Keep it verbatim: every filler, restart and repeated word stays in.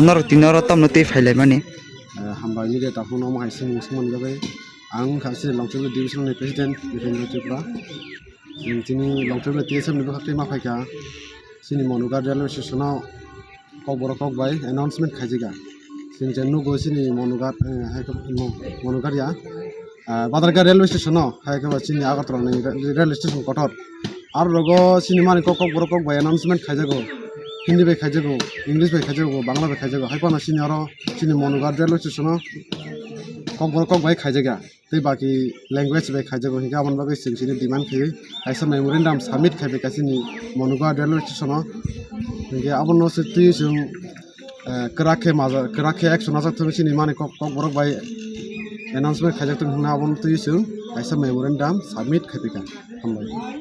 Norok tini oro tamno tei phailaimani. Eh, hambai media takhukno omo hai swngmung swngmani bagwi. Ang wngkha chini Longchobila division ni president Nitendra Tripura. Chwng chini Longchobila T S F ni bwkhak twi ma phaikha. Chini Monughat railway station o kokborok kok bai announcement khaijakha. Chwng je nugo chini Monughat, eh, hai khe Mo-, Monughat ya. Ah, Badharghat railway station o, hai khe ba chini Agartala ni re-, railway station kotor. Aro rogo chini mani kok, kokborok kok bai announcement khaijago. Hindi bai khaijago, English bai khaijago, Bangla bai khaijago. Hai phano chini oro chini Monughat railway station o kokborok kok bai khaijakya. Tei baki language bai khaijago. Hinkhe aboni bagwi chwng chini demand khaiwi kaisa memorandum submit khaibai kaisa chini Monughat railway station o. Hinkhe abono se twi chwng eh, kwrak khe maja-, kwrak khe action najak thung chini mani kok, kokborok bai announcement khaijak thung hwnna abono twi chwng kaisa memorandum submit khai phaikha. Hambai.